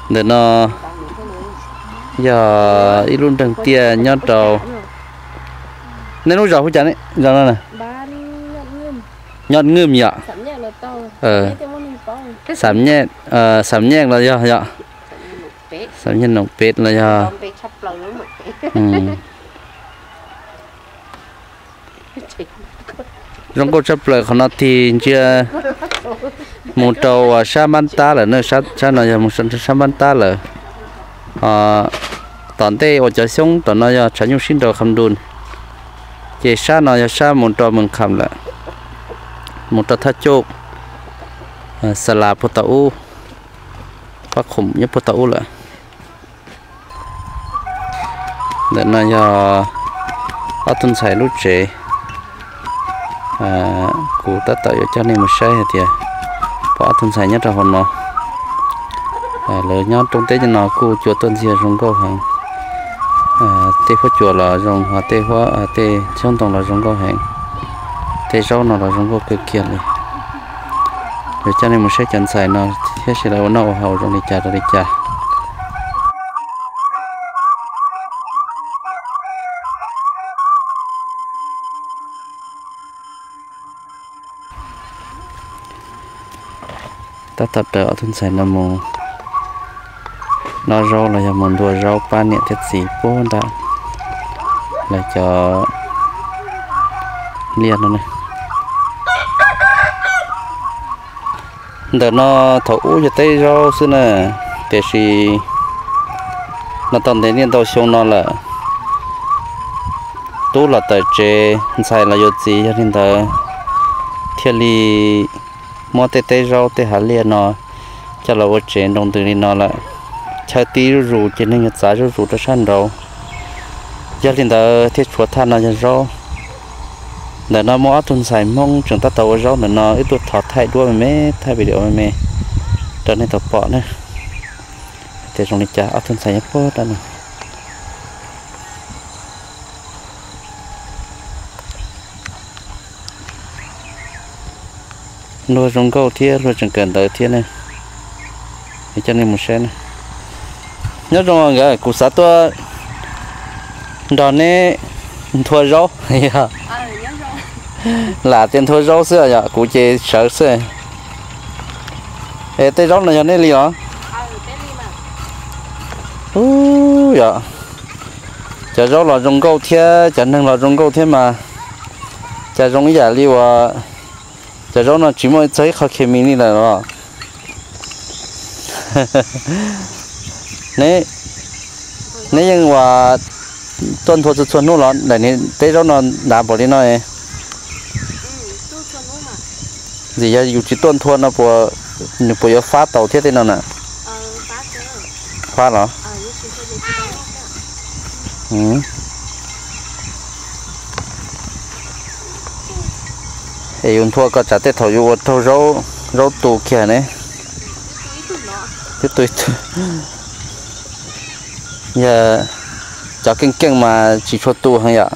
Ntawm no yog ib lub nroog tiaj nyob rau, nej lub zos hu cas ne? Zos no na? Nyob Nwj yom? Xam Nyej los yog yom? Xam Nyej Noom Pem los yog? Zoo nkauj tshaj plaws qhov no tig ntsia mus rau sab npab tab lawm na, sab no yog mus sab npab tab lawm. Tom ntej uas cov xyoob tom no yog tshav nyuj sib nraus qham ntus, ces sab no yog sab mus rau Mees Kham lawm, mus rau thaj coj Xa Las puag tom ub, Pab Khoom nyob puag tom ub lawm. Ntawm no yog ob tug ntxhais lub tsev. Kuv tab tom yuav coj nej mus saib hais tias pom ob tug ntxhais nyob rau hauv no. Lawv nyob rooj teb no kuj cua tuaj ntxiag zoo nkauj heev. Tej huab cua los zoo, ho tej huab, tej xyoob ntoo los zoo nkauj heev. Tej zaub no los zoo nkauj kawg kiag li. Yuav coj nej mus saib cov ntxhais no thiab seb lawv ua noj ua haus zoo li cas rau li cas. Tab tom raws ob tug ntxhais no mus noj zaub los yog mus ntua zaub pab niam thiab txiv puag nram lawv cov liaj no ne. Ntawm no thaum ub yog teb zaub xwb na, tiam sis no tau ntev niaj ntau xyoo no lawm, tub los tawm tsev, ntxhais los yuav txiv, yog li ntawd thiaj li muab tej teb zaub tej hav liaj no coj los ua tsev nroo ntws li no lawm. Chaw ti zuj zus ces neeg yuav txav zuj zus rau sab nraud. Yog li ntawd thiaj tshuav thaj no yog zaub. Ntawm no muaj ob tug ntxhais Hmoob tseem tab tom ua zaub ntawm no, wb tuaj thov thaij duab me me, thaij video me me rau nej tau pom na. Tias zoo li cas ob tug ntxhais nyob puag ta no. Luag zoo nkauj thiab luag tseem kawm ntawv thiab ne. Coj nej mus saib na. Nyob zoo nkawd, kuv xav tuaj nrog neb nthua zaub. Lam tias nthua zaub xwb yom, kuv ces sawv xwb. Es tej zaub no yog nej li los? Ub, yog. Cov zaub los zoo nkauj thiab cov neeg los zoo nkauj thiab mas, cas zoo ib yam li uas cov zaub no tsis muaj txog ib qho khes mis li lawm los? Neb yeej ua tuaj nthua txhua txhua hnub los daim niag teb zaub no dav npaum li no? Ntxim yog yus tsis tuaj nthua no puas, nws puas yuav fab tau thiab tej no na? Fab los? Es yus nthua ko tsam tej thaum yus ua raug zaub tu kiag ne. Twb tu ib tug. Yog cov keej keej mas tsis tshua tu heev yom.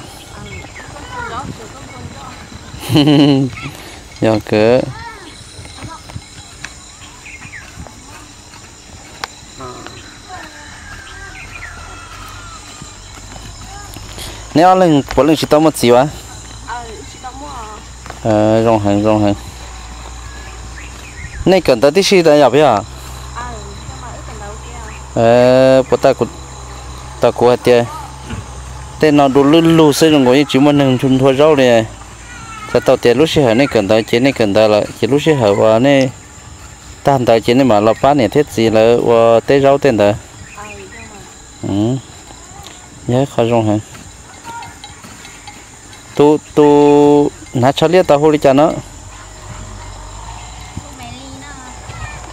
Yog kawg. Neb ob leeg puav leej tsis tau muaj txiv as? Zoo heev, zoo heev. Nej kawm ntawv tib si tas yom, puas yog? Puas tas kuv hais tias tej no du lug lug xwb, zoo nkaus yeej tsis muaj neeg nthua zaub li. Txhais tau tias lub sij hawm nej kawm ntawv ces nej kawm ntawv lawm, ces lub sij hawm uas nej tag ntawd ces nej mam los pab niam thiab txiv lawv ua teb zaub tej ntawd. Yog ib qho zoo heev. Tus, tus hnav tsho liab tau hu li cas no?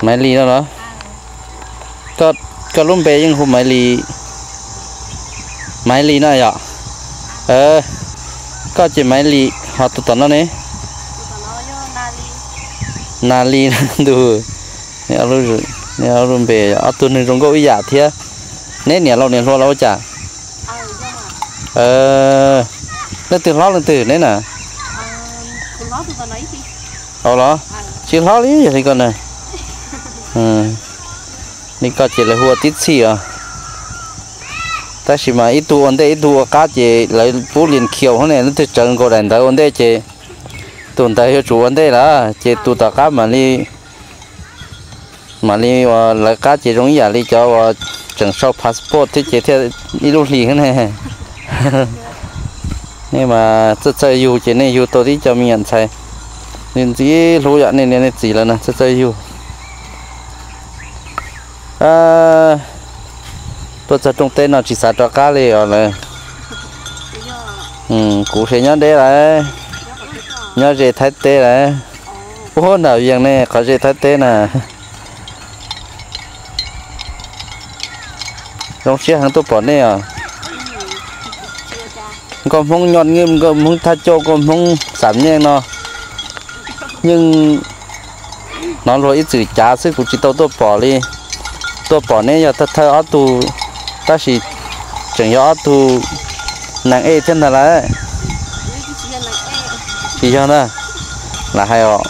Maiv Lis no los? Koj lub npe yeej hu Maiv Lis, Maiv Lis no yom? Koj ces Maiv Lis, ho tus tom no ne? Nas Lis ntus. Nej ob lub npe, ob tug neeg zoo nkauj ib yam thiab. Neb niam laus niam hluas los ua cas? Leej twg hlob leej twg neb na? Au los, tsis hlob li yog li ko na. Li ko ces lawv hu ua tib txhij os. Tab sis mas ib tug ua ntej ib tug ua qab ces lawv pub lias khiaus hov ne, leej twg tsawv nkaus daim ntawv ua ntej ces tus ntawd yuav tsum ua ntej lawm ces tus tom qab mam li, mam li uas lawv qab ces zoo ib yam li cov uas tseem sau passport thiab ces thiaj ib lub hlis ne. Nej mas txawj txawj yug ces nej yug tau tib co me nyuam ntxhais ntxim hlub yom, nej niam nej txiv lawv na txawj txawj yug. Tuaj txog rooj teb no tsis xav rov qab li os lawm. Kuv ces nyob deb lawm, nyob ze Thaib teb lawm. Ub, nram Vias ne, qhov ze Thaib teb na. Zoo siab heev tuaj pom nej os. Nkauj Hmoob Nyob Nwj, nkauj Hmoob Thaj Cauj, nkauj Hmoob Xam Nyeej no yeej hnov luag ib txwm cav xwb, kuv tsis tau tuaj pom li. Tuaj pom neb yog thawj thawj ob tug, tab sis tseem yog ob tug nees ej thiab ntag lawm. Tsis yog ntag, lam hais os.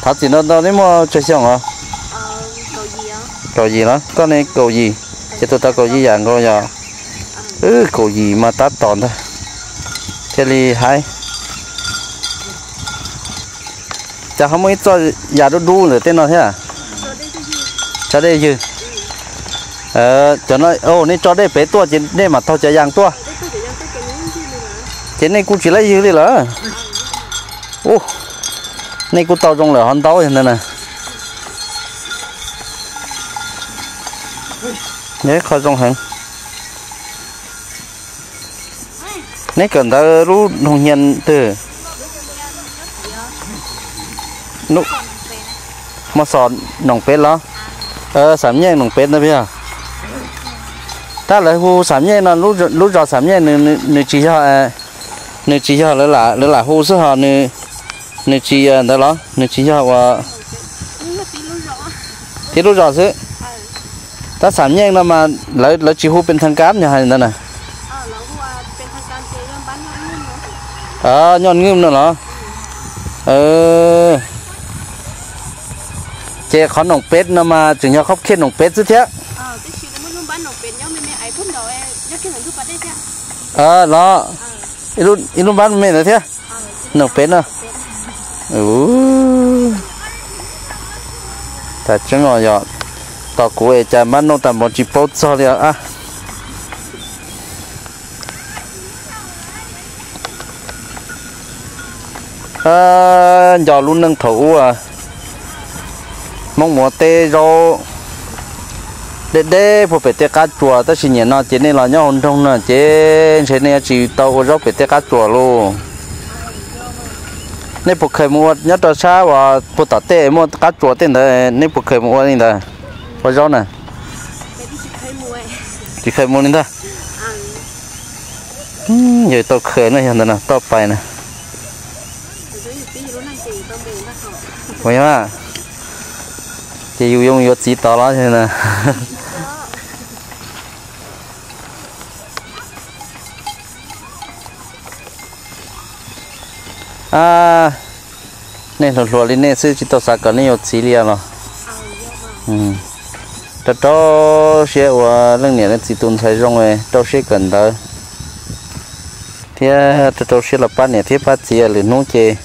Thov txim ntau ntau, neb muaj tsawg xyoo os? Kaum yim los? Koj ne kaum yim, ces tus tau kaum yim yam nkaus yog. Wb kaum yim mas tab tom ntag thiaj li haib. Cas ho muaj ib txoj yam dub dub ntawm tej no thiab? Tso dej ywg. Cov no, nej tso dej pem tuaj ces nej mam taug cov yas tuaj. Ces nej kuj tsis laib ywg li lawm. Ub, nej kuj tau zoo lawm ho ntau yog ntawd na. Qhov zoo heev. Neb kawm ntawv lub noog hias twg? Mos Xos Noom Pem los? Xam Nyej Noom Pem ntawd yog. Tab lawv hu Xam Nyej no, lub zos Xam Nyej nws tsis yog, nws tsis yog, lawv lam hu xwb ho nws tsis ntawd los? Nws tsis yog ua tib lub zos xwb. Tab Xam Nyej no mas lawv tsis hu pes thas kas yog hais ntawd na? Nyoj Nwj no los? Ces qhov Noom Pem no mas tseem yog qhov khiaj Noom Pem xwb thiab. Los, ib lub npab me ntawd thiab. Noom Pem no. Tas tseeb os, yog tos kuv es cas npab no tas npaum tsis paub txog li os. Nco lub neej thaum ub, Hmoob muaj tej zaub deb deb puag pem tej qab tsuas, tab sis nim no ces nej los nyob hauv nroog no ces ntshe nej yuav tsis tau ua zaub pem tej qab tsuas lauj. Nej puas khaws mus ua nyob rau sab uas puag tom tej muaj qab tsuas tej ntawd, nej puas khaws mus ua li ntawd, ua zaub na? Tsis khaws mus li ntag. Yog tau khaws na, yog ntawd na, toj pais na. Ua, ces yus yuav txiv tod los? Nej hluas hluas li nej xwb tsis tau xav kom nej yuav txiv li los? Rau rau siab ua leej niam leej txiv tus ntxhais zoo, rau siab kawm ntawv thiab rau rau siab los pab niam thiab pab txiv. Lwm hnub ces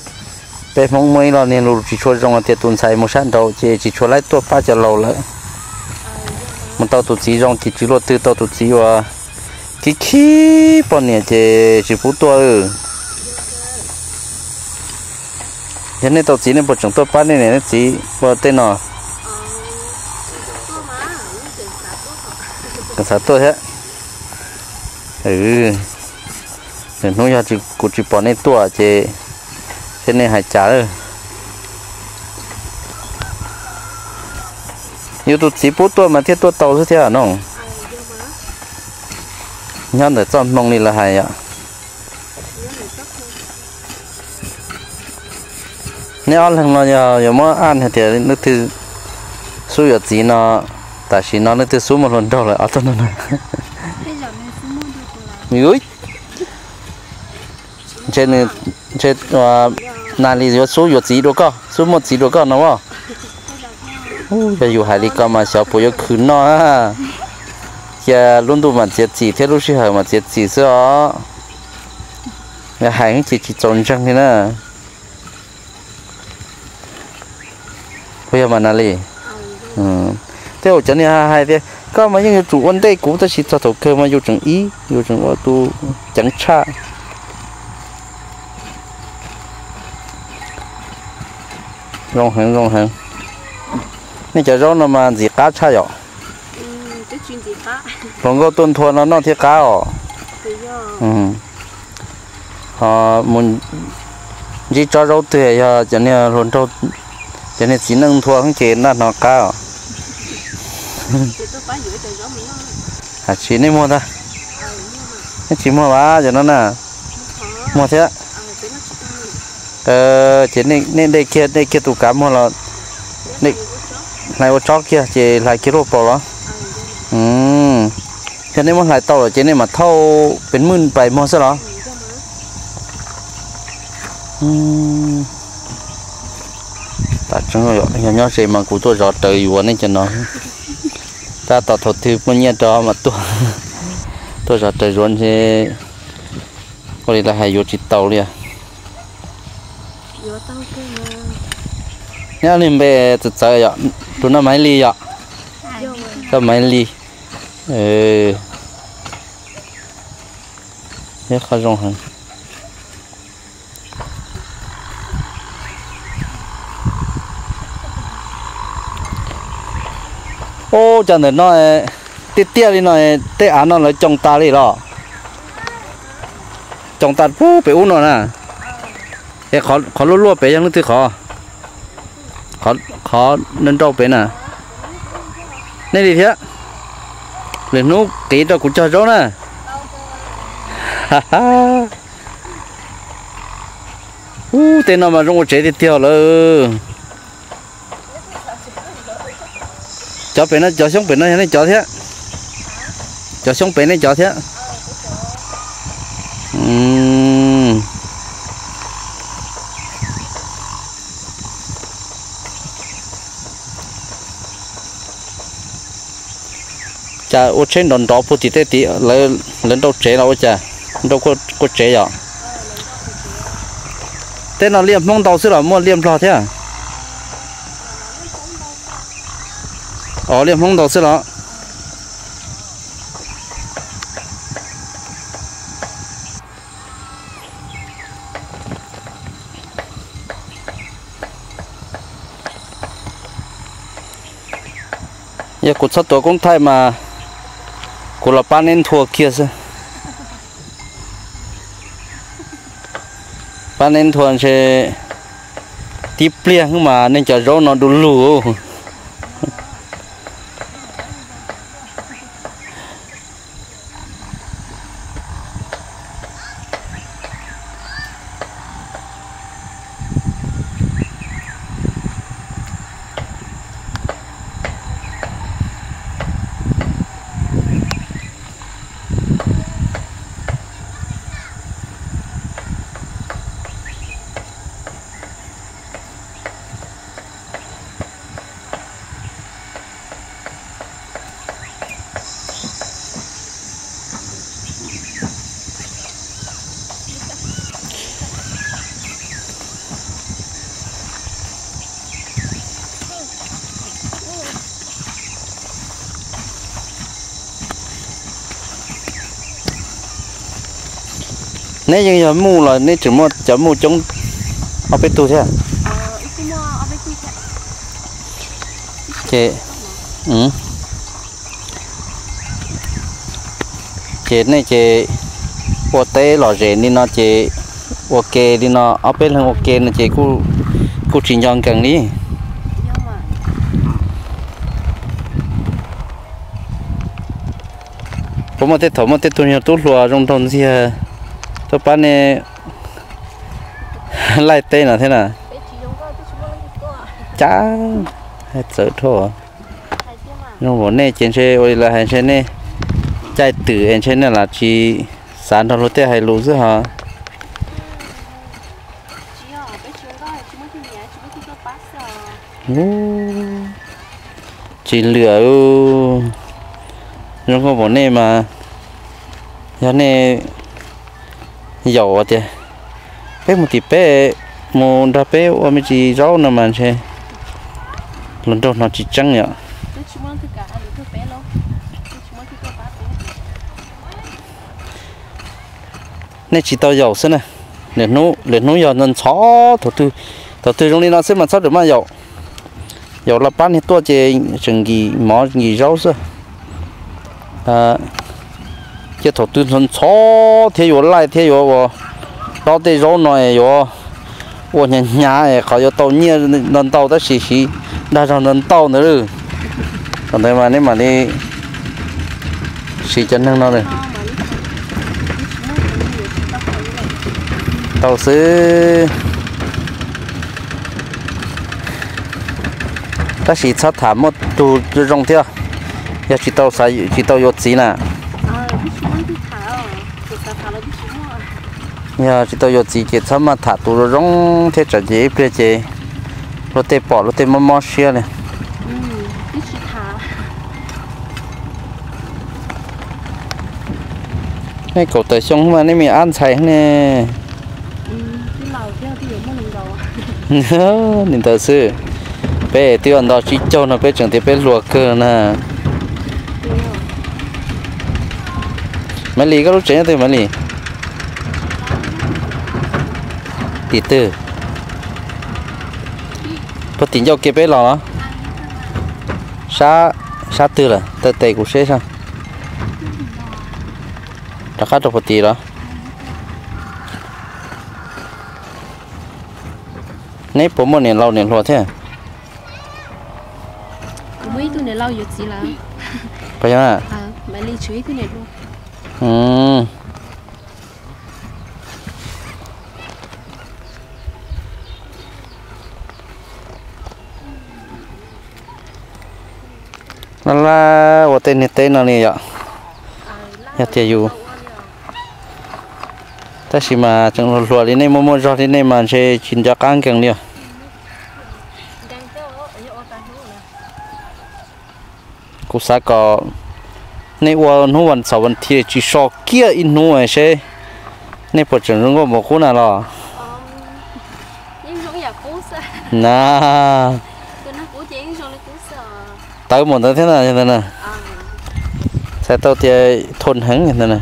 peb Hmoob muaj ib lo niag lus tsis tshua zoo tias tus ntxhais mus sab nraud ces tsis tshua laib tuaj pab cov laus lawm. Mus tau tus txiv zoo ces tsis luaj twg, tau tus txiv uas khib khib poj niam ces tsis pub tuaj. Yog nej tau txiv nej puas tseem tuaj pab nej niam nej txiv ua tej no? Tseem xav tuaj thiab. Lwm hnub yog kuv tsis pom nej tuaj ces seb nej hais cas lawm. Yus tus txiv pub tuaj mas thiaj tuaj tau xwb thiab no. Nyob ntawm txoj hmoo li lawv hais yom. Neb ob leeg no yog yuav muab aj hais tias leej twg xub yuav txiv no, tam sim no leej twg xub muaj hluas nraug lawm ob tug no na? Ntshe, ntshe Nas Lis yuav xub yuav txiv dua koj, xub muaj txiv dua koj no as. Yog yus hais li ko mas xyov puas yuav khwv noj. Cia lub ntuj mam txiav txim thiab lub sij hawm mam txiav txim xwb os. Yog hais ces tsis txaus ntseeg li na. Puas yog mas na li? Tej zaum cov niag hais tias koj mas yeej yuav tsum ua ntej kuv, tab sis txog thaum kawg mas yus tseem ib, yus tseem ua tus ceev tshaj. Zoo heev, zoo heev. Nej cov zaub no mas ntxim qab tshaj yom? Hluas nkauj tuaj nthua no noj thiaj qab os. Ho mus ntsib tsob zaub twg yog cov niag hluas nraug, cov niag txiv neej nthua ces noj no qab os. Hais tsis nej muag ntag? Nej tsis muag vas cov no na? Muag thiab. Ces nej dej kiag, dej kiag tus kav muag los hlais ua tsob kiag ces hlais kiag luaj plaws los? Yog nej muab hlais tau lawm ces nej mam thauj pes mwj pais muag xwb los? Yog nyob ze mas kuv tuaj zov rawv yuav nej cov no. Tab tom thaum twg muaj nyiaj rau mas tuaj, tuaj zov rawv yuav ntshe ua li lawv hais yuav tsis tau li. Nyob li npe txawv txawv yom, tus no Maiv Lis yom? Koj Maiv Lis. Qhov zoo heev. Ub, cas ntawm no tiaj tiaj li no, tej av no lawv coo tas li los? Coo tas pub pem ub no na. Es qhov luaj luaj pem yog leej twg qhov? Qhov nrau pem na. Nej li thiab. Lwm hnub qiv rau kuv cog zaub na. Ub, tej no mas zoo ua tsev tiag tiag lawm. Cov pem no, cov xyoob pem no yog nej cov thiab? Cov xyoob pem nej cov thiab? Cas ua tsheb nrov nrov puag tim tej tim, lawv nrau tsev los ua cas? Nrau kuaj tsev yom? Tej no liaj Hmoob ntau xwb los muaj liaj Nplog thiab? Os, liaj Hmoob ntau xwb los? Yog kuv txhob tuav koob thaij mas kuv los pab neb nthua kiag xwb. Pab neb nthua ntshe tib pliag mas nej cov zaub no du lug. Neb yeej yog muj los neb tseem muaj cov muj coob ob peb tug thiab? Ces, ces nej ces ua teb lom zem li no ces ua ke li no, ob peb leeg ua ke no ces kuj tsis nco nkees li. Puas muaj tej thaum muaj tej tug nyuag tub hluas zoo nraug ntxiag tuaj pab nej laij teb no thiab na? Cas, hais txawv dhau. Zoo npaum nej ces ntshe ua li lawv hais ntshe nej caij twm es ntshe nej lam tsis xav nrog luag tej hais lus xwb hos. Ub, Tsis lwam, zoo nkauj npaum nej mas, yog nej yaum tias peb mus tim peb, mus nrog peb ua me ntsis zaub no mas ntshe los nraug no tsis tseeb yom. Nej tsis tau yaum xwb na. Lwm hnub, lwm hnub yog ntxhov, thaum twg zoo li no xwb mas txhob ram maj yaum. Yaum los pab niag tuaj ces tseem nkim mov nkim zaub xwb. Cia thaum twg ntxhov thiab yuav laij thiab yuav ua dob tej zaub no yuav ua hnyav hnyav es qhov yuav tau nyiaj ntau ntau tab sis siv dag zog ntau ntau ntawd lawm. Thaum ntawd mas nej mam li siv cov neeg no lawm. Tau xwb. Tab sis txhob tham muaj tus zoo thiab, yog tsis tau xav, tsis tau yuav txiv na. Yog tsis tau yuav txiv ces txhob maj tham tus zoo zoo thiab tsam ces ib pliag ces luag tej pom luag tej mob mob siab li. Nej kaum tawm xyoo mas nej me ab ntxhais ne. Li ntawd xwb, peb twb ua nto tsib caug no peb tseem tias peb hluas kawg na. Maiv Lis, koj lub tsev nyob twg Maiv Lis? Tim twg? Puag tim ncauj ke peb los los? Sab, sab twg lawm? Taw tes kuv seb sab. Rov qab rau puag tim los? Neb puas muaj niam laus niam hluas thiab? Puas yog? Laj laj ua tej niag teb no li yom. Yog tias yus, tab sis mas tseem hluas hluas li nej, muaj muaj zog li nej mas ntshe tsis nco qab nkees li os. Kuv xav kom nej ua hnub vas xaum vas thiv tsis so kiag ib hnub seb nej puas tseem zoo nkauj npaum qub na los. Na, tawv mus ntawd thiab na, txhais tau tias thon heev ntawd na.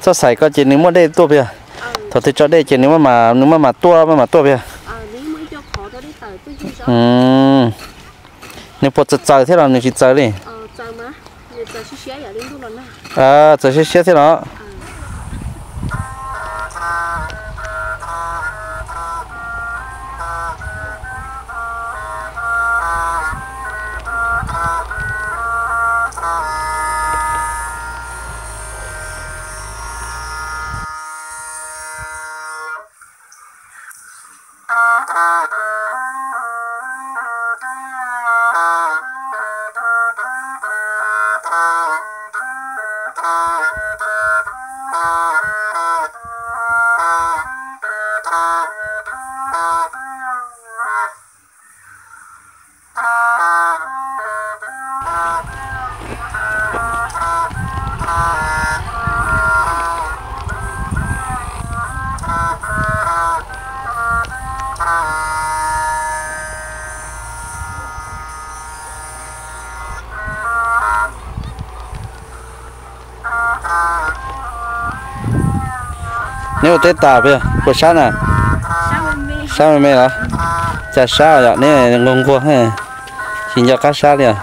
Txoj xaim ko ces nws muaj dej tuaj pia. Thaum twg tso dej ces nws, nws maj mam tuaj, maj mam tuaj pia. Nws puas txaws txaws thiab los nws tsis txaws li? Txaws siab siab thiab los. Neb ua teb tas puas sab na? Sab me me los? Cas sab yom, neb nquag nquag, tsis nco qab sab li os.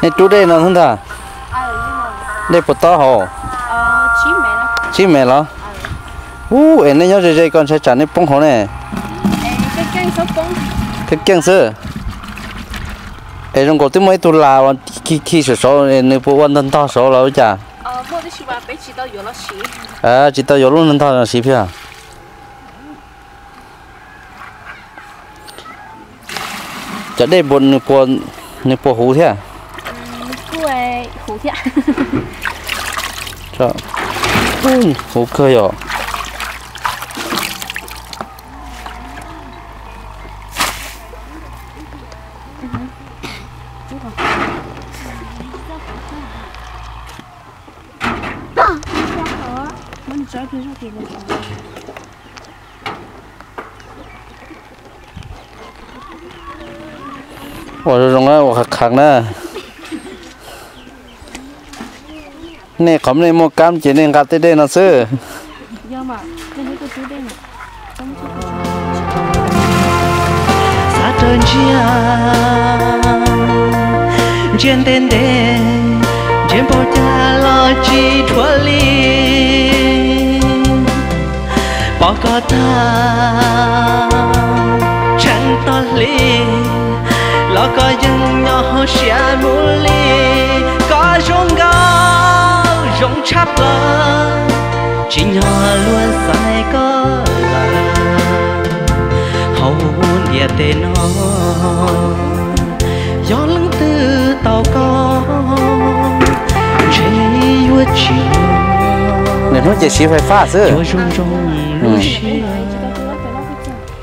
Nej rub dej no xwb ntag. Dej puas tob hauv? Tsib mev los? Ub, es nej nyob ze ze ko ntshai tsam nej poob hauv ne. Keej xwb. Es zoo nkaus twb muaj ib tug las uas khi khi saum saud, nws puas ua ntog ntog saud los ua cas? Tsis tau yuav lub ntog ntog siv thiab. Cov dej nws puas huv thiab? Huv kawg yom. Ua zoo zoo ua qhav qhav na. Nej qhov nej muaj kab ces nej nqa tej dej no xwb. Xav raws ntsia, ntsia ntev ntev, ntsia npaum cas los tsis dhuav li. Pom koj tag, tseem tau hli, los koj yeej nyob hauv siab mus li. Koj zoo nkauj zoo tshaj plaws, tsim nyog luag xaiv koj lawm. Hauv ntiaj teb no, yog leej twg tau koj, ntshe yuav tsis muaj. Nws hnub ces siv fais fab xwb. Yuav zoo zoo lub siab.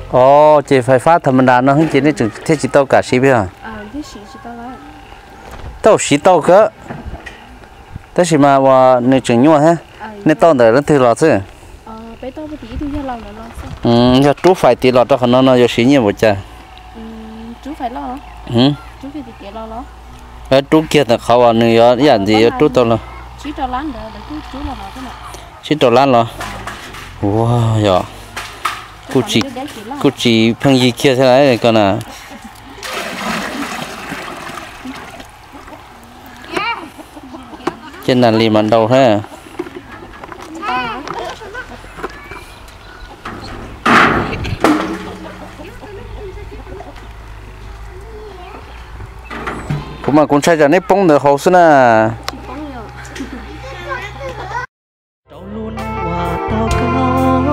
Os, ces fais fab tham ma das no ces nej tseem thiaj tsis tau kam siv yog? Tau siv tau kawg, tab sis mas uas nws tseem nyuaj thiab. Nej tau ntawm leej twg los xwb? Yog rub fais tid los rau qhov no no yuav siv nyiaj npaum cas? Rub kiag ntawm qhov uas nws yuav ib yam ntxiv yuav rub tau los. Tsib rau lab los? Ua yog, kuj tsis pheej yig kiag thiab ko na. Ces nas li mas ntau thiab. Kuv mas kuv ntshai tsam neb poob ntawd hauv xwb na. Rau lub neej uas tau koj,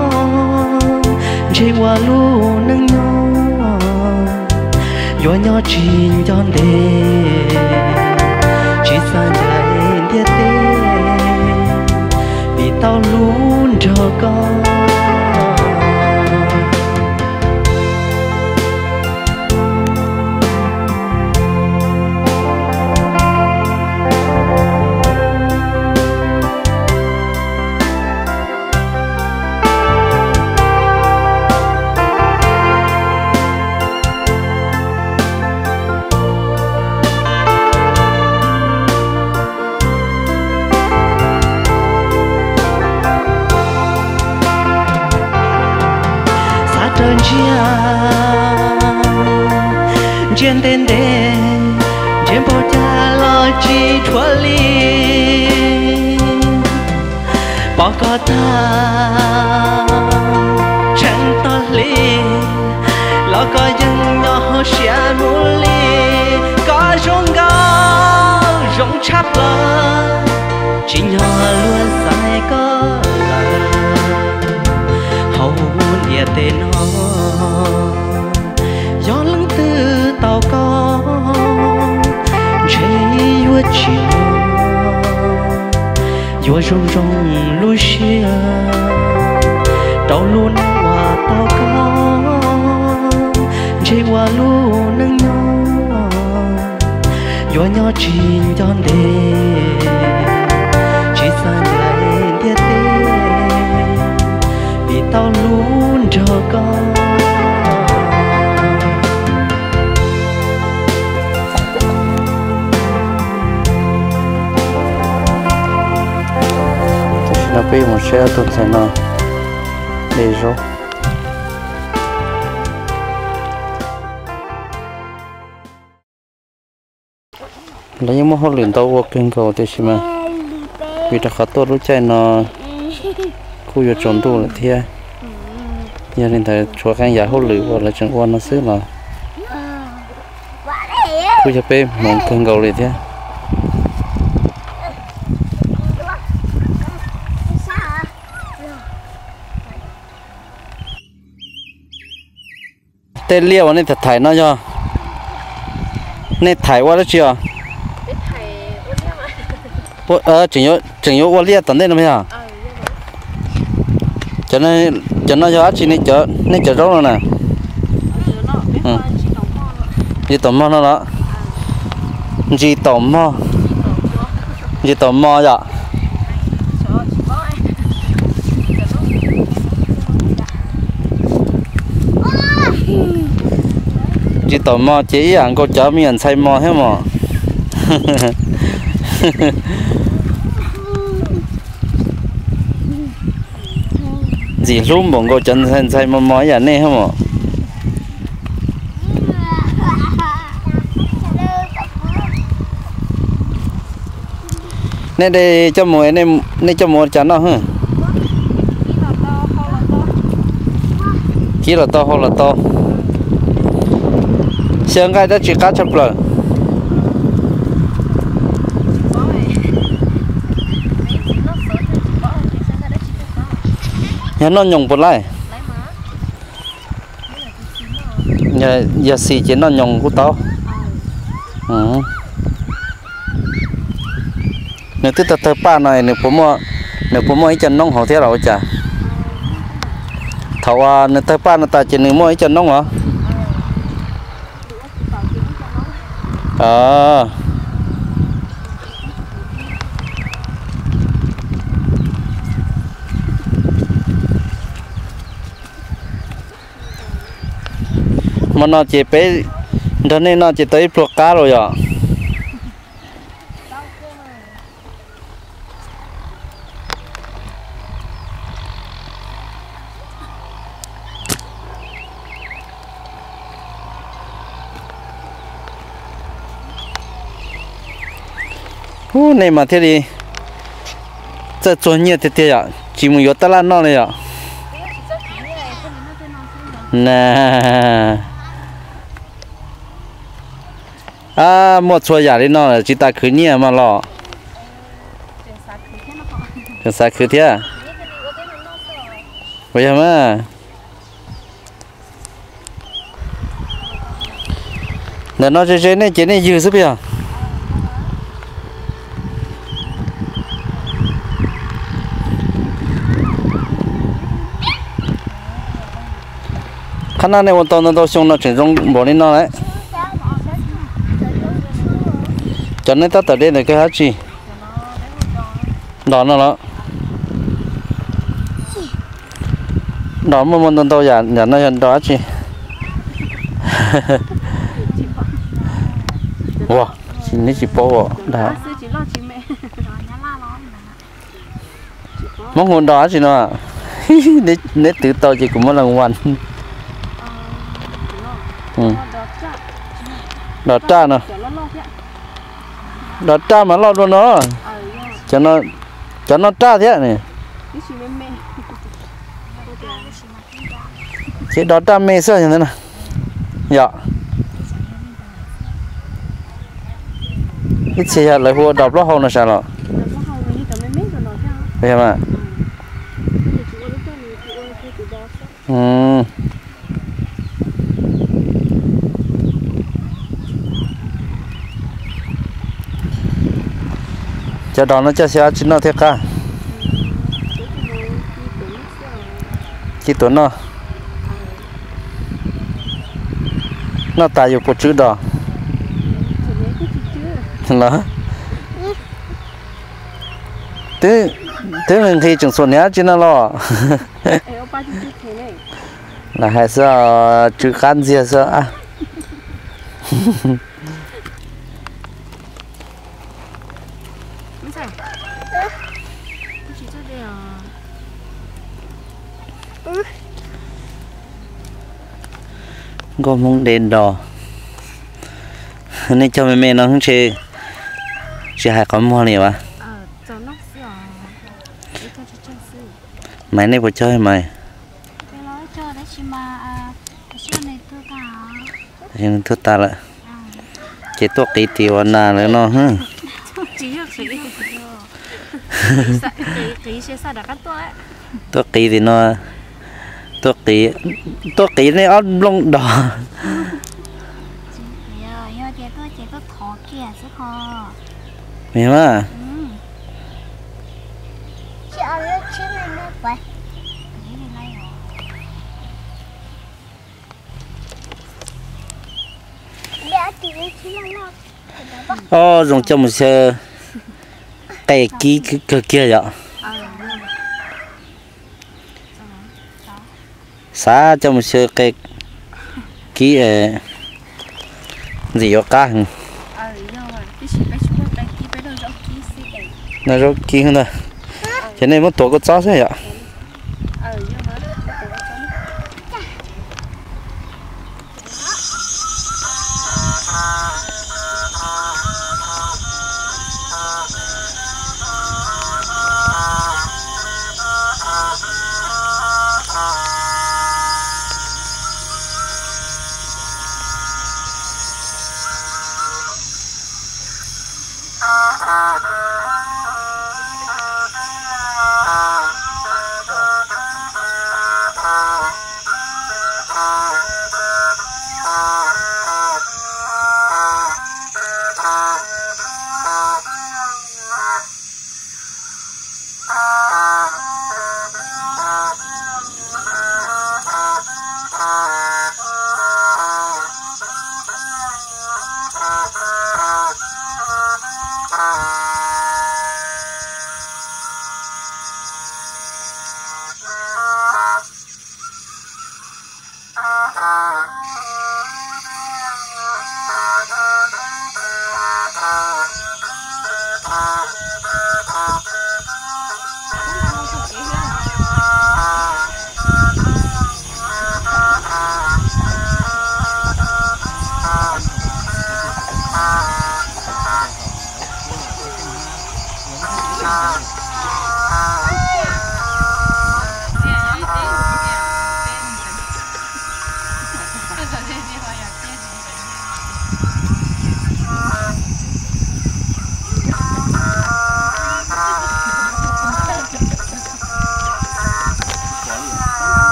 ntshe ua lub neej nyob yuav nyob tsis nco ntev, tsis xav ncaim ntiaj teb, vim tau hlub nrog koj. Xav raws ntsia, ntsia ntev ntev, ntsia npaum cas los tsis dhuav li. Pom koj tag, tseem tau hli, los koj yeej nyob hauv siab mus li. Koj zoo nkauj zoo tshaj plaws, tsim nyog luag xaiv koj lawm. Hauv ntiaj teb no, yog leej twg tau koj, ntshe yuav tsis muaj. Yuav zoo zoo lub siab rau lub neej uas tau koj, ntshe ua lub neej nyob yuav nyob tsis nco ntev, tsis xav ncaim ntiaj teb, vim tau hlub nrog koj. Tam sim no peb yuav mus saib ob tug ntxhais no de zaub. Lawv yeej muaj hauj lwm ntau ua kawg nkaus tiam sis mas vim rau qhov tuaj lub caij no kuj yuav tsaus ntuj lawm thiab. Yog li ntawd tshuav qee yam hauj lwm uas lawv tseem ua no xwb los kuj yog peb hmoov kawg nkaus li thiab. Tej liaj uas nej tham thaiv no yog nej thaiv ua dab tsi os? Tseem yuav ua liaj tom ntej no yog? Cov no yog dab tsi, nej cov zaub no na? Ntsis taum mog no los? Ntsis taum mog. Ntsis taum mog yom? Ntsis taum mog ces ib yam nkaus cov me nyuam ntxhais mos thiab mos. Ntxim hlub npaum nkaus cov ntxhais mos mos ib yam nej thiab mos. Nej de coj mus, nej coj mus ua cas noj? Kib los tau, hau los tau. Xyaw nqaij dab tsi qab tshaj plaws? Yog noj nyoos puas laij? Yog xis ces noj nyoos kuj tau. Nws twb tawg tawg paj no, nws puas muaj ib co noob hauv thiab los ua cas? Thaum uas nws tawg paj no tas ces nws muaj ib co noob os. Hmo no ces peb nrog nej noj ces tau ib pluag qab los yom. Ub, nej mas thiaj li txawj txuag nyiaj tiag tiag yom, tsis mus yuav tab laj noj li yom. Na, muaj txhua yam li no tsis tas khwv nyiaj mas los. Tseem xav khwv thiab. Puas yog mas? Ntawm no ze ze nej ces nej ywg xwb puas yog? Qhab nab nej ua tau ntau ntau xyoo no tseem zoo npaum li no lawm. Cov neb tab tom de ntawm kawg dab tsi? Nrog no los? Nrog muaj muaj ntau ntau yam, yam no yog nrog dab tsi? Ua, neb tsis paub os. Hmoob hu nrog dab tsi no? Neb twv tau ces kuv muab leej ua. Nrog raj no. Nrog raj mas loj dua no. Cov no raj thiab ne. Ces nrog raj me xwb yog ntawd na. Yog ib txhia yog lawv hu ua nrog plaub hau no sas los? Cov nrog no coj xyov dab tsi noj thiab qab? Ci tuav noj. Noj tas yus puas tswv nrog? Los, twb nqhis tseem xuas hniav dab tsi no los? Lam hais xwb, tswv qab ntxiag xwb. Nkauj Hmoob de nrog. Nej cog me me no tsis hais qhov muag li as? Maiv, nej puas cog maiv? Tuag tas lawm. Ces tuaj qiv tim ua nas lawm no. Tuaj qiv tim no, tuaj qiv, tuaj qiv nej ob nplooj dos. Mas o, zoo coj mus xyaw qe kib kawg kiag yom. Xav coj mus xyaw qe kib ntxim yuav qab. Noj zaub kib ntag. Ces nej muab tuav kua txob xwb yom.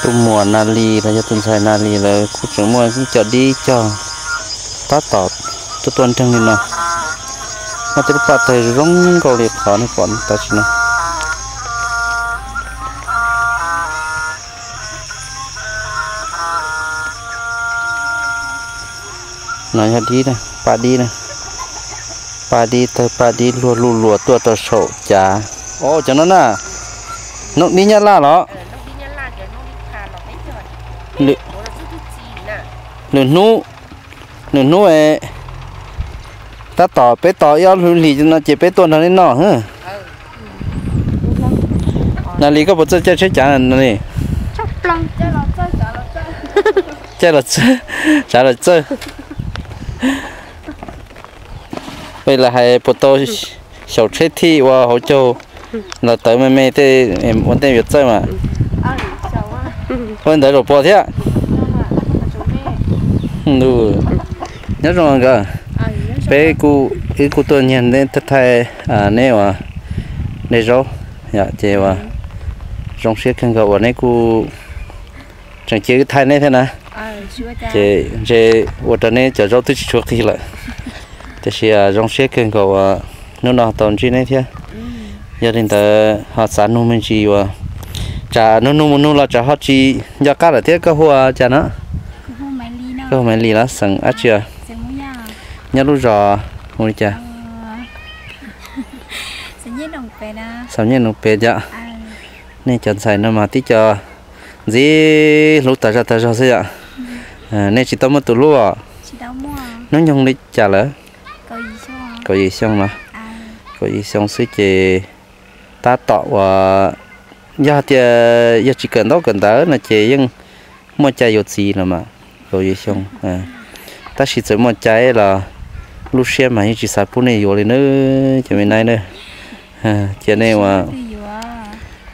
Tus muam Nas Lis los yog tus ntxhais Nas Lis lawv kuj tseem muaj ib co dib cog tab tom tuaj tuaj nreeg li no. Muaj tej lub paj tawg zoo nkauj li qhov nej pom tam sim no. No yog dib na, paj dib na. Paj dib tawg, paj dib luag luj luas tuaj rau saum cav. O, cov no na, noob dib Nyab Laj los? Lwm hnub, lwm hnub tab tom peb tos ib ob hlis no ces peb tuaj nrog nej noj. Nas Lis, koj puas txawj caij tsheb cav na Nas Lis? Caij los txawj, tsav los txawj. Peb lawv hais puas tau xyaum tsheb thij ua hauv caug los tawv me me tej ua ntej yuav txawj mas. Ua ntawd zaum pua thiab. Nyob zoo nkawd, peb kuj, wb kuj tuaj nyiag neb thaij neb uas de zaub, ces uas zoo siab kawg nkaus uas neb kuj tseem cia wb thaij neb thiab na. Ces ntshe ua rau neb cov zaub twb tsis tshuav qig lawm. Tiam sis zoo siab kawg nkaus uas hnub no tau ntsib neb thiab. Yog li ntawd ho xav nug me ntsis uas tsam nug nug mus nug los tsam ho tsis nco qab lawm thiab, koj hu ua cas no? Koj hu Maiv Lis los xeem dab tsi? Nyob lub zos hu li cas? Xam Nyiaj Nus Pes yom. Nej cov ntxhais no mas tib co ntxim hlub tas zog tas zog xwb yom. Nej tsis tau muaj tus hlub os? Hnub nyoog li cas lawm? Kaum yim xyoo los? Kaum yim xyoo xwb ces tab tom uas yog tias yog tsis kawm ntaub kawm ntawv no ces yeej muaj cai yuav txiv los mas, kaum yim xyoo. Tab sis txawm muaj cai los lub siab mas yeej tsis xav pub nej yuav li na, cov me nai na. Cia nej ua,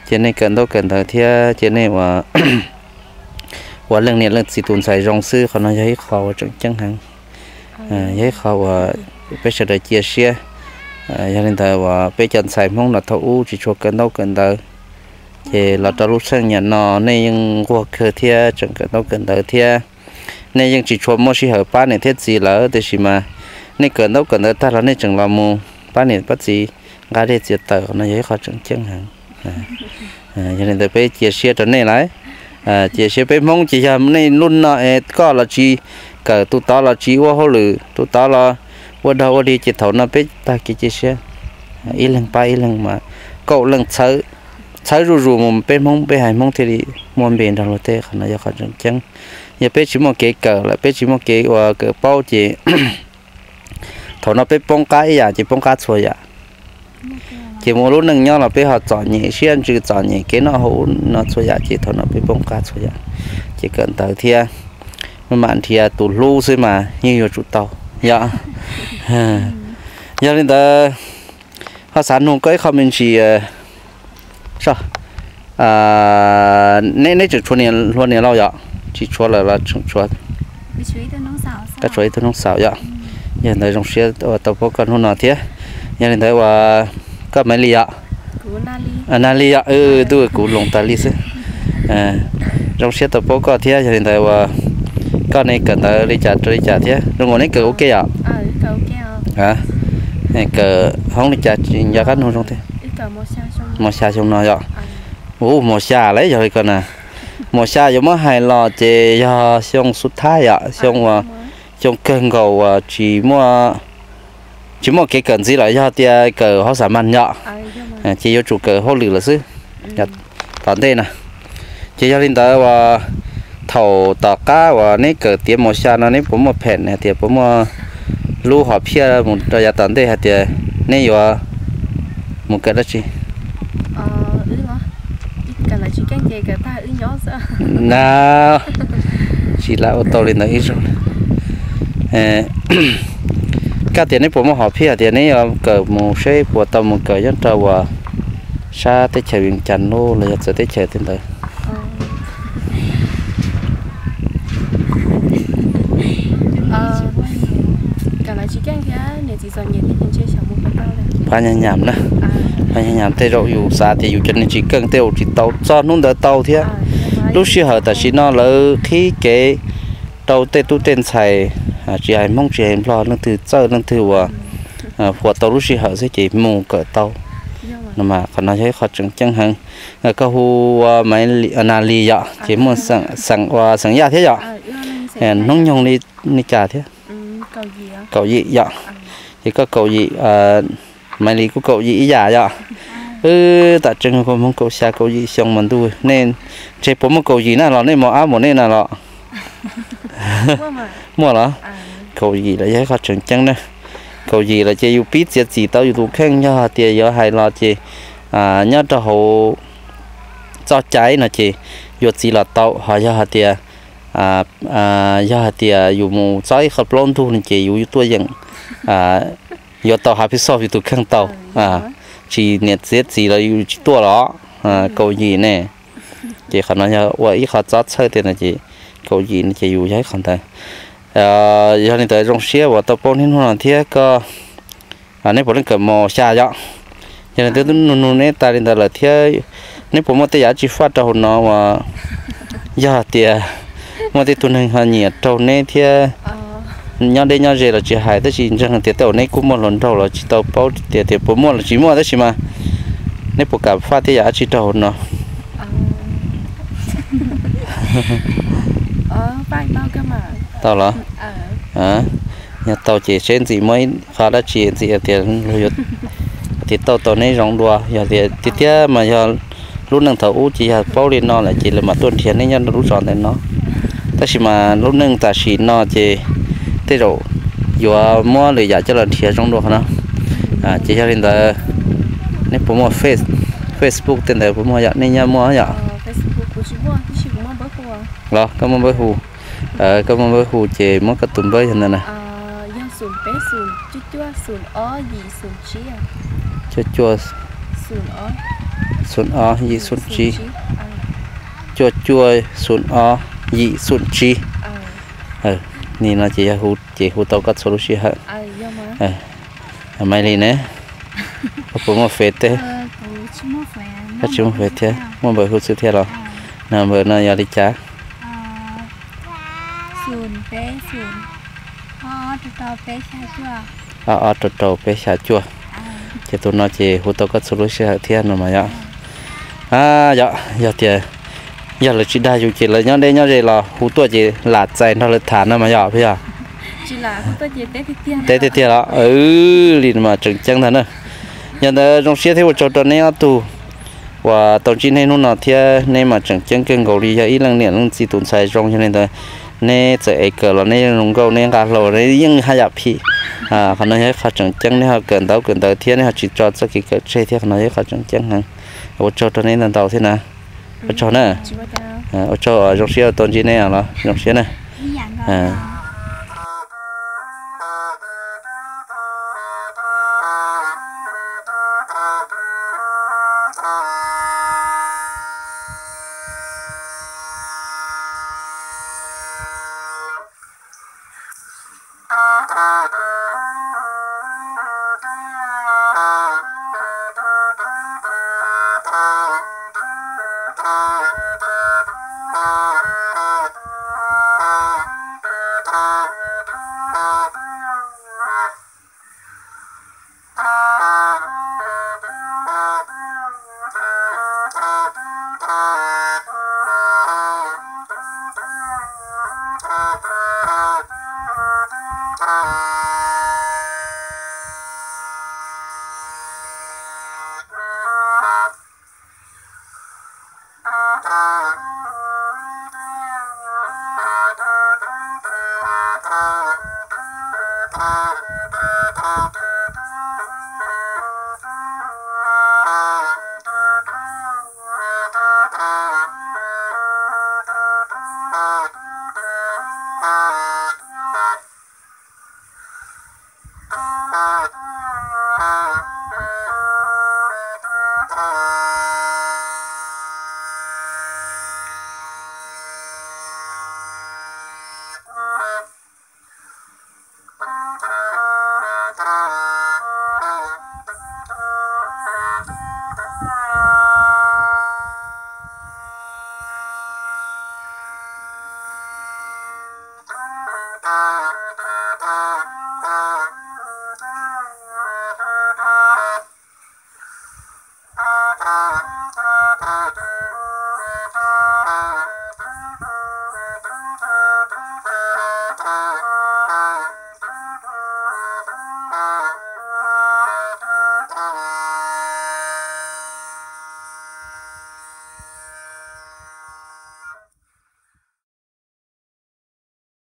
cia nej kawm ntaub kawm ntawv thiab cia nej ua, ua leej niam leej txiv tus ntxhais zoo xwb, qhov no yog ib qho uas tseem ceeb heev, yog ib qho uas peb sawv daws cia siab. Yog li ntawd uas peb cov ntxhais Hmoob no thaum ub tsis tshua kawm ntaub kawm ntawv, ces los rau lub xeej niaj no nej yeej nquag kawg thiab tseem kawm ntaub kawm ntawv thiab. Nej yeej tsis tshua muaj sij hawm pab niam thiab txiv lawm, tiam sis mas nej kawm ntaub kawm ntawv tag los nej tseem los mus pab niam pab txiv nqa dej txiav taws, qhov no yog ib qho tseem ceeb heev. Yog li ntawd peb cia siab rau nej lawm. Cia siab, peb Hmoob ces yog nej lub no es koj los tsis kawm, tus tod los tsis ua hauj lwm, tus tod los ua dog ua dig, ces thaum no peb tag kev cia siab, ib leeg pab ib leeg mas kaum leej txhawb zuj zus mus, peb Hmoob, peb haiv Hmoob thiaj li muaj npe nrog luag tej. Qhov no yog qhov tseem ceeb. Yog peb tsis muaj kev kawm lawm, peb tsis muaj kev uas kawm paub ces thaum no peb poob qab ib yam ces poob qab txhua yam. Ces mus ua lub neej nyob los peb ho txom nyem siab ntsws, txom nyem kev noj haus no txhua yam, ces thaum no peb poob qab txhua yam. Ces kawm ntawv thiab maj mam nrhiav tus hlub xwb mas yeej yuav tsum tau, yog. Yog li ntawd ho xav nug koj ib qho me ntsis, neb, neb tseem tshuav niam hluas niam laus yom? Tsis tshuav lawm los tseem tshuav? Tshuav ib tug noob xaus yom. Yog li ntawd zoo siab uas tau paub koj hnub no thiab. Yog li ntawd uas koj Maiv Lis yom? Nag Lis yom. Ntuj, kuv hloov tas li xwb. Zoo siab tau paub koj thiab. Yog li ntawd uas koj ne kawm ntawv li cas rau li cas thiab? Zoo nkaus neb kawm ua ke yom? Kawm hoob li cas tsis nco qab nug zoo thiab. Mos xya xyoo no yom? Ua mos xya lawm yog li ko na. Mos xya yuav muab hais los ces yog xyoo xub thab yom, xyoo uas, xyoo kawg nkaus uas tsis muaj, tsis muaj kev kawm ntxiv lawm, yog tias kawm hauv xam mas yom, ces yuav tsum kawm hauj lwm lawm xwb tom ntej na. Ces yog li ntawd uas thaum tom qab uas neb kawm tiav mos xya no neb puas muaj pheem hais tias puas muaj lub hom phiaj mus rau yav tom ntej hais tias neb yuav mus kawm dab tsi? Na, tsis lam ua tau li ntawd ib zaug. Koj tias neb puas muaj hom phiaj tias neb yuav kawm mus seb puas tau mus kawm nyob rau uas sab teb chaws Vias Cas los yog txawv teb chaws tej ntawd? Phab nyab nyam na, phab nyab nyam tej zaum yus xav tias yus cov neeg tsis keej tej zaum tsis tau txog hnub ntawd tau thiab. Lub sij hawm tam sim no lawv qhib kev rau tej tub tej ntxhais, tsis hais Hmoob tsis hais Nplog, leej twg txawj leej twg uas huas tau lub sij hawm xwb ces mus kawm tau no mas qhov no yog ib qho tseem ceeb heev. Koj hu ua Maiv Lis, Nas Lis yom, ces muaj xeem, ua xeem Yaj thiab yom? Hnub nyoog li cas thiab? Kaum yim yom? Ces koj kaum yim, Maiv Lis kuj kaum yim ib yam yom? Wb tam tseeb kuj Hmoob kaum xya kaum yim xyoo mas ntuj, nej ntshe puas muaj kaum yim na los nej mos ab npaum nej na los? Muaj los? Kaum yim lawm yog ib qho tseem ceeb na. Kaum yim lawm ces yus pib txiav txim tau yus tus kheej, yog hais tias yuav hais los ces nyob rau hauv txoj cai no ces yuav txiv los tau, ho yog hais tias, yog hais tias yus mus txog ib qho plaub ntug no ces yus tuaj yeem yuav tau hav pib xoj yus tus kheej tau, tsis niam txiav txim los yus tsis tuaj los. Kaum yim ne, ces qhov no yog ua ib qho txob txhawj tias no ces kaum yim no ces yus yog ib qho ntawd. Yog li ntawd zoo siab uas tau paub niaj hnub no thiab koj, neb puav leej kawm mos xya yom? Yog li ntawd twb nug nug neb tas li ntawd lawm thiab, neb puas muaj tej yam tsis faj rau hauv no uas yog tias muaj tej tug neeg ho nyiam raug neb thiab nyob deb nyob ze los tsis hais, tab sis ntseeg tias tej zaum neb kuj muaj hluas nraug los tsis tau paub tias, tias puas muaj los tsis muaj, tab sis mas neb puas kam faj tej yam dab tsi rau hauv no? Tau los? Yog tau ces seb ntxim muaj ib qho dab tsi ntxim tias, tias tau tau neb zoo dua, yog tias tiag tiag mas yog lub neej thaum ub ces yog paub li no lawm ces lawv mam tuaj nrhiav neb nyob rau lub zos ntawm no. Tab sis mas lub neej tam sim no ces tej zaum yuav muab lwm yam coj los nrhiav zoo dua qhov no. Ces yog li ntawd, nej puas muaj Face, Facebook tej ntawd puas muaj yom? Nej nyob muaj yom? Los koj muaj npawb hu, koj muaj npawb hu ces muab koj tus npawb yog ntawd na. Cuaj cuaj, xoom ob, yim xoom tsib. Cuaj cuaj, xoom ob, yim xoom tsib. Nim no ces yog hu ces hu tau koj txhua lub sij hawm. Maiv Lis ne, koj puas muaj Face teb? Koj tsis muaj Face thiab, muaj npawb hu xwb thiab los? Npawb no yog li cas? Ob ob rau rau peb xya cuaj. Ces tus no ces hu tau koj txhua lub sij hawm thiab no mas yom. Yog, yog tias yog lawv tsis dag yus ces lawv nyob deb nyob ze los hu tuaj ces lam txais nrog lawv tham no mas yom, puas yog? Teb tiag tiag los li mas tseem ceeb ntag na. Yog ntawd zoo siab thiab ua tsaug rau neb ob tug uas tau ntsib neb hnub no thiab neb mas tseem ceeb kawg nkaus li, yog ib leej niam leej txiv tus ntxhais zoo. Yog li ntawd neb txawm ev kawm los neb yeej zoo nkauj, neb nqa hlau neb yeej haj yam phim. Qhov no yog ib qho tseem ceeb, neb ho kawm ntau kawm ntawv thiab neb ho tsis tso txoj kev kawm tseg thiab, qhov no yog ib qho tseem ceeb heev. Ua tsaug rau neb ntau ntau thiab na. Ua tsaug na. Ua tsaug, zoo siab tau ntsib neb los zoo siab na.